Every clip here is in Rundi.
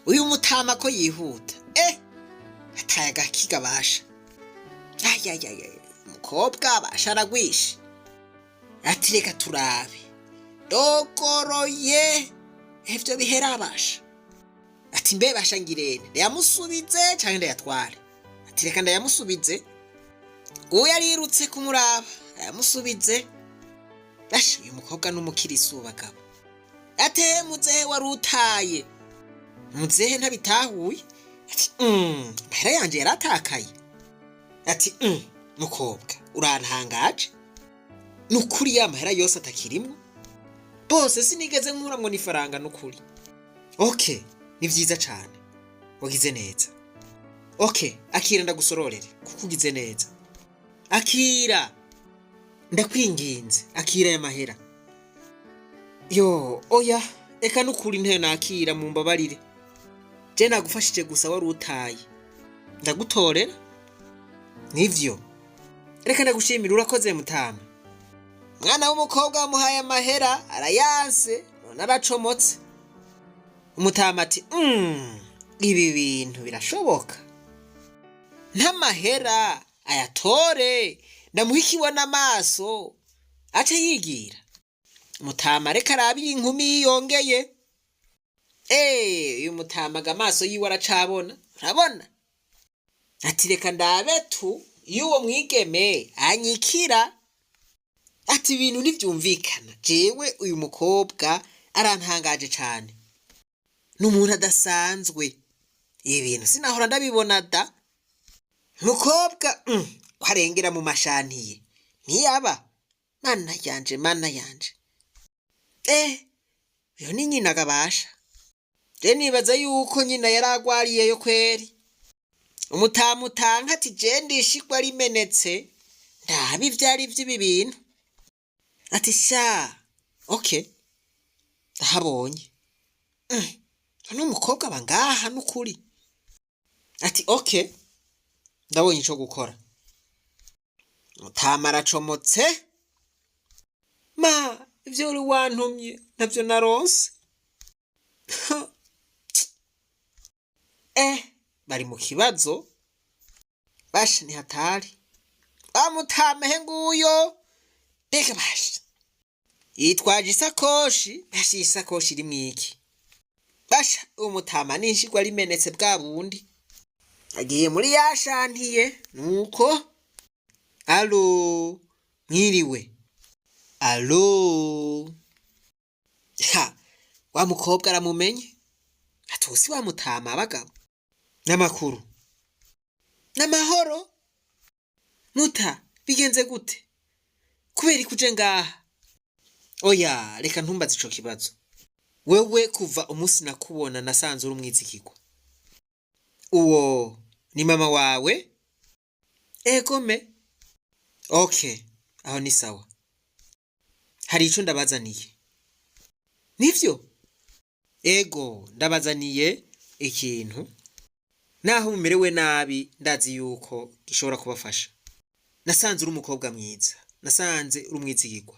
Uyu mutama ko yihuta, ataye agakiga basha. Ayayaya, umukobwa basha aragwishe. Ati reka turabe, dogoroye ivyo bihera basha. Ati mbe basha, ngirene ndayamusubize canke ndayatware? Ati reka ndayamusubize. Uwo yarirutse kumuraba ayamusubize. Basha, uyu mukobwa n'umukirisu bagabo. Ate muzehe, wari utaye? Muzehe ntabitahuye. Ati mahera yanje yaratakaye. Ati mukobwa, urantangaje nukuri, ya mahera yose atakirimwo bose sinigeze nkuramwo n'ifaranga nukuri. Okay, ni vyiza cane, wagize neza. Okay, akira ndagusororere kuko ugize neza. Akira, ndakwinginze, akira aya mahera. Yo, oya, eka nukuri ntayo nakira, mumbabarire. Je nagufashije gusa, wari utaye ndagutorera. Nivyo, reka ndagushimira, urakoze mutama. Mwana w'umukobwa wamuhaye amahera arayanse, none aracomotse. Umutama ati ibi bintu birashoboka, ntamahera ayatore, ndamuha ikibona amaso ace yigira. Mutama reka arabe iyi nkumi yongeye. Uyu mutamaga amaso yiwe aracabona, urabona. Ati reka ndabe tu iyo uwo mwigeme anyikira. Ati ibintu ntivyumvikana, jewe uyu mukobwa arantangaje cane, ni umuntu adasanzwe, ibi bintu sinahora ndabibona da. Mukobwa ko arengera mu mashantiye ntiyaba. Mana yanje, mana yanje, uyo ni nyina gabasha. Je nibaza yuko nyina yari agwariyeyo kweri. Umutamutanka ati je ndishigwa rimenetse, ndabe ivyo ari vy'ibi bintu. Ati sha, okay, ndahabonye. None umukobwa aba ngaha nukuri? Ati okay, ndabonye ico gukora. Mutama aracomotse. Ma, ivyo wari wantumye ntavyo naronse. Bari mu kibazo basha, ni hatari. Bamutamehe nguyo, mbega basha yitwaje isakoshi basha, iyi sakoshi irimwo iki basha? Umutama n'inshigwa rimenetse bwa bundi, agiye muri ya shantiye. Nuko allô, mwiriwe, allô. Ha, wa mukobwa aramumenye. Ati usi wa mutama abagabo n'amakuru n'amahoro. Muta, bigenze gute? Kubera ikuje ngaha? Oya, reka ntumbaze ico kibazo. Wewe kuva umunsi nakubona nasanze uri umwizigirwa. Uwo ni mama wawe? Egome. Okay, aho ni sawa. Hari ico ndabazaniye. Nivyo? Ego, ndabazaniye ikintu. Naho mumerewe nabi, ndazi yuko gishobora kubafasha. Nasanze uri umukobwa mwiza, nasanze uri umwizigirwa.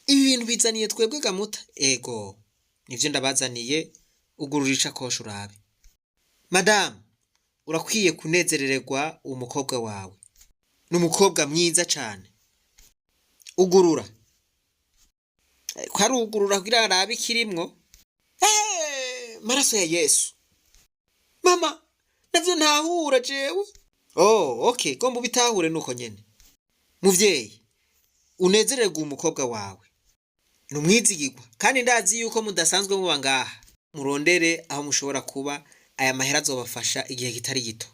Ibi bintu bizaniye twebwe gamuta? Ego, nivyo ndabazaniye. Ugurura ishakoshi urabe. Madamu, urakwiye kunezerererwa uwo mukobwa wawe, ni umukobwa mwiza cane. Ugurura. Ko arugurura kugira arabe ikirimwo. Maraso ya Yesu! Mama, navyo ntahura jewe. Oh, okay, gomba ubitahure nuko nyene. Muvyeyi, unezererwe uwo mukobwa wawe, ni umwizigirwa, kandi ndazi yuko mudasanzwe muba ngaha. Murondere aho mushobora kuba, aya mahera azobafasha igihe kitari gito.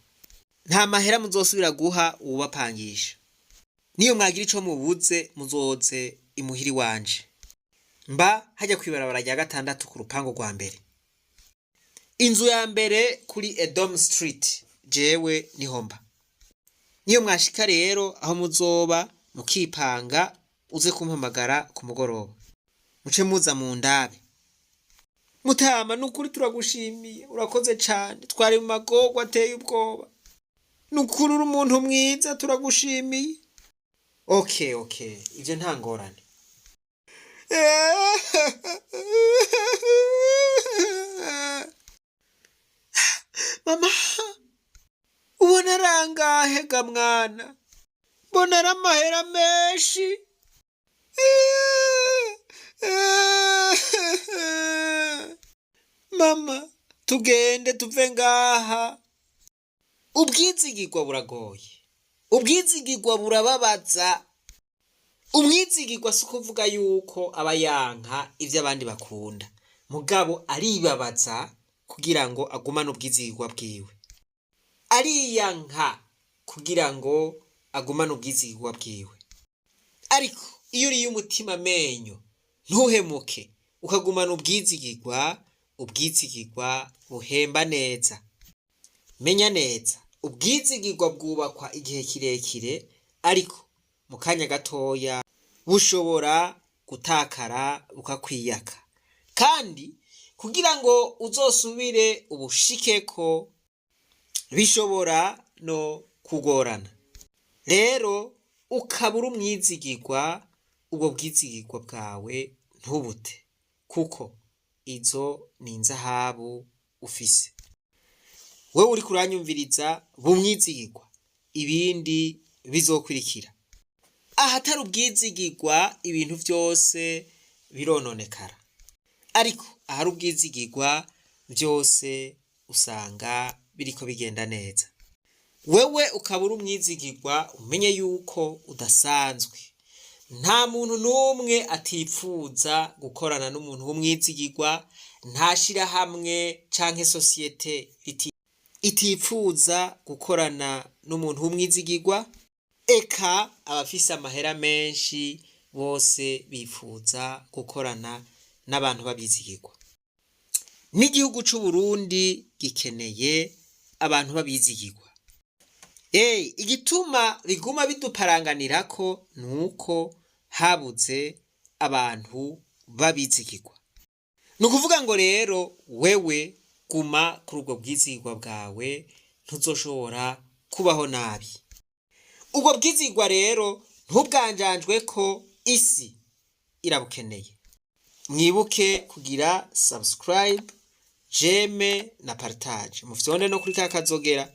Nta mahera muzosubira guha uwubapangisha. Niyo mwagira ico mubuze, muzoze imuhira iwanje. Mba hajya kwibarabara rya gatandatu ku rupangu rwa mbere, inzu ya mbere kuri Edom Street, jewe niho mba. Niyo mwashika rero aho muzoba mukipanga, uze kumpamagara ku mugoroba, muce muza mu ndabe. Mutama, nukuri turagushimiye, urakoze cane, twari mu magorwa ateye ubwoba. Nukuri uri umuntu mwiza, turagushimiye. Okay, ivyo nta ngorane. Hehe ga mwana, mbona ari amahera menshi. Mama, tugende tuve ngaha. Ubwizigirwa buragoye, ubwizigirwa burababaza. Umwizigirwa si ukuvuga yuko aba yanka ibyo abandi bakunda, mugabo aribabaza kugira ngo agumane ubwizigirwa bwiwe, ariyanka kugira ngo agumane ubwizigirwa bwiwe. Ariko iyo uriye umutima amenyo ntuhemuke, ukagumana ubwizigirwa, ubwizigirwa buhemba neza. Menya neza, ubwizigirwa bwubakwa igihe kirekire, ariko mu kanya gatoya bushobora gutakara bukakwiyaka. Kandi kugira ngo uzosubire ubushikeko bishobora no kugorana. Rero ukaba uri umwizigirwa, ubwo bwizigirwa bwawe ntubute, kuko izo ni inzahabu ufise. Wewe uriko uranyumviriza, bumwizigirwa, ibindi bizokurikira. Ahatari ubwizigirwa ibintu vyose birononekara, ariko ahari ubwizigirwa vyose usanga biriko bigenda neza. Wewe ukaba uri umwizigirwa, umenye yuko udasanzwe. Nta muntu n'umwe atipfuza gukorana n'umuntu w'umwizigirwa, nta shirahamwe canke sosiyete itipfuza gukorana n'umuntu w'umwizigirwa, eka abafise amahera menshi bose bifuza gukorana n'abantu b'abizigirwa. N'igihugu c'Uburundi gikeneye abantu b'abizigirwa. Igituma biguma biduparanganirako nuko habuze abantu b'abizigirwa. Ni ukuvuga ngo rero wewe guma kuri ubwo bwizigirwa bwawe, ntuzoshobora kubaho nabi. Ubwo bwizigirwa rero ntubwanjanjwe ko isi irabukeneye. Mwibuke kugira subscribe, j'aime na partage, mufyonde no kuri ka kazogera.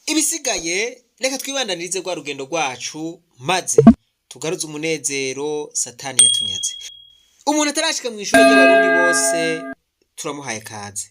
Ibisigaye reka twibandanirize rwa rugendo rwacu, maze tugaruze umunezero Satani yatunyaze. Umuntu atarashika mu ishuri ry'Abarundi bose turamuhaye kaze.